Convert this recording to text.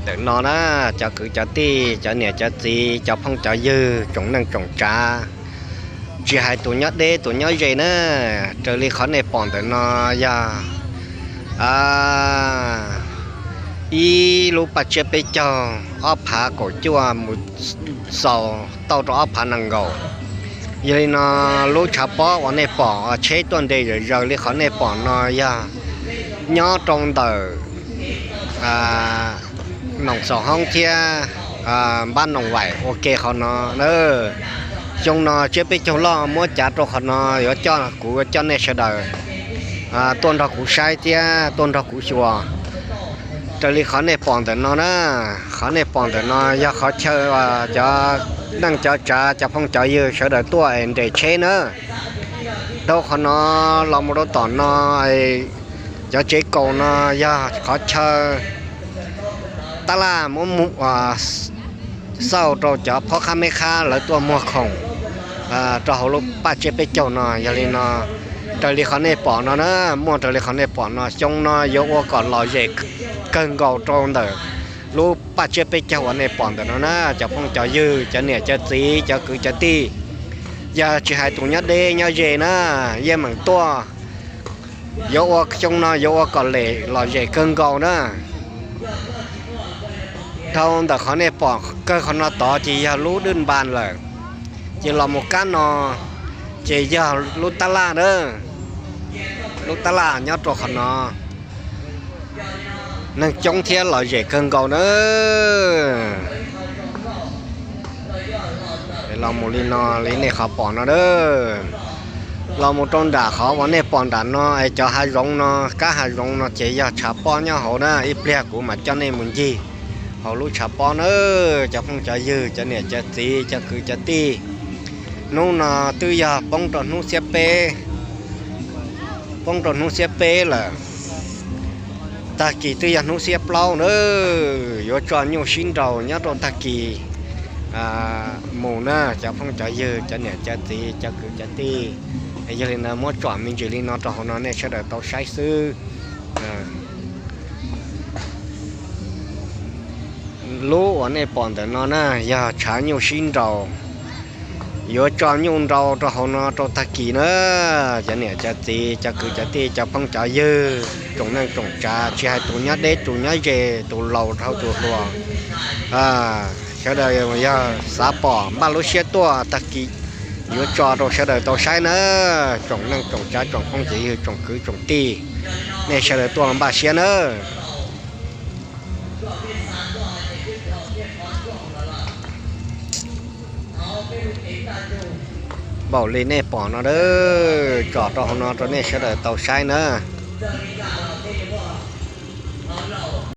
Ntawm no na, cov kwv cov tij, cov niam cov txiv, cov phooj cov ywg, tsoom neej tsoom tsav, tsis hais tus nyob deb tus nyob ze na, raws li qhov nej pom ntawm no yog ib lub paj tsiab peb caug ob phav kaum cuaj mus xaus tau rau ob phav nees nkaum. Yog li no, lub tshav pob uas nej pom tsheb tuaj nres zawm zaws li qhov nej pom no yog nyob rau ntawm Noom Xaus Hoob thiab Npab Noom Vaim ua ke qhov no na. Xyoo no tsiab peb caug loj muab cav rau qhov no, yuav coj, kuv coj nej sawv daws tuaj nrog kuv saib thiab tuaj nrog kuv xyuas. Raws li qhov nej pom ntawm no na, qhov nej pom ntawm no yog qhov chaw cov neej cov tsav, cov phooj cov ywg sawv daws tuaj es nres tsheb na. Dhau qhov no los mus rau tom no, cov tsev kaus no yog qhov chaw tab laj muab xauj rau cov phob qhab meb qhab lawv tuaj muag khoom rau hauv lub paj tsiab peb caug no. Yog li no, raws li qhov nej pom no na, muaj raws li qhov nej pom no, xyoo no yuav ua kom lom zem kawg nkaus rau ntawm lub paj tsiab peb caug uas nej pom ntawm no na, cov phooj cov ywg, cov niam cov txiv, cov kwv cov tij. Yog tsis hais tus nyob deb nyob ze na, yeej meem tuaj. Yuav ua, xyoo no yuav ua kom lom zem kawg nkaus na. Dhau ntawm qhov nej pom kawg qhov no tod ces yog lub dwj npas lawm, ces los mus kab no ces yog lub tab laj na, lub tab laj nyob rau qhov no. Neeg coob thiab lom zem kawg nkaus na. Los mus li no, li nej qhov pom no a, los mus rau nram qhov uas nej pom nram no es cov hav zoov no, kab hav zoov no ces yog tshav pob nyob hauv na. Ib pliag kuv mam coj nej mus ncig hauv lub tshav pob na, cov phooj cov ywg, cov niam cov txiv, cov kwv cov tij. Hnub no twb yog poob rau hnub xiab peb, poob rau hnub xiab peb lawm. Tag kis twb yog hnub xiab plaub na, yuav tso nyuj sib nraus nyob rau tag kis mus na, cov phooj cov ywg, cov niam cov txiv, cov kwv cov tij. Yog li ntawd muab tsom me ntsis li no rau hauv no nej sawv daws tau saib xwb. Lub uas nej pom ntawm no na yog tshav nyuj sib nraus, yuav tso nyuj nraus rau hauv no rau tag kis na. Cov niam cov txiv, cov kwv cov tij, cov phooj cov ywg, tsoom neej tsoom tsav, tsis hais tus nyob deb tus nyob ze, tus laus dhau tus hluas, sawv daws yog xav pom npaj lub siab tuaj tag kis, yuav tso rau sawv daws tau saib na. Tsoom neej tsoom tsav, tsoom phooj cov ywg, tsoom kwv tsoom tij, nej sawv daws tuaj npaj siab na. Npaum li nej pom no a, tsom rau hauv no rau nej sawv daws tau saib na.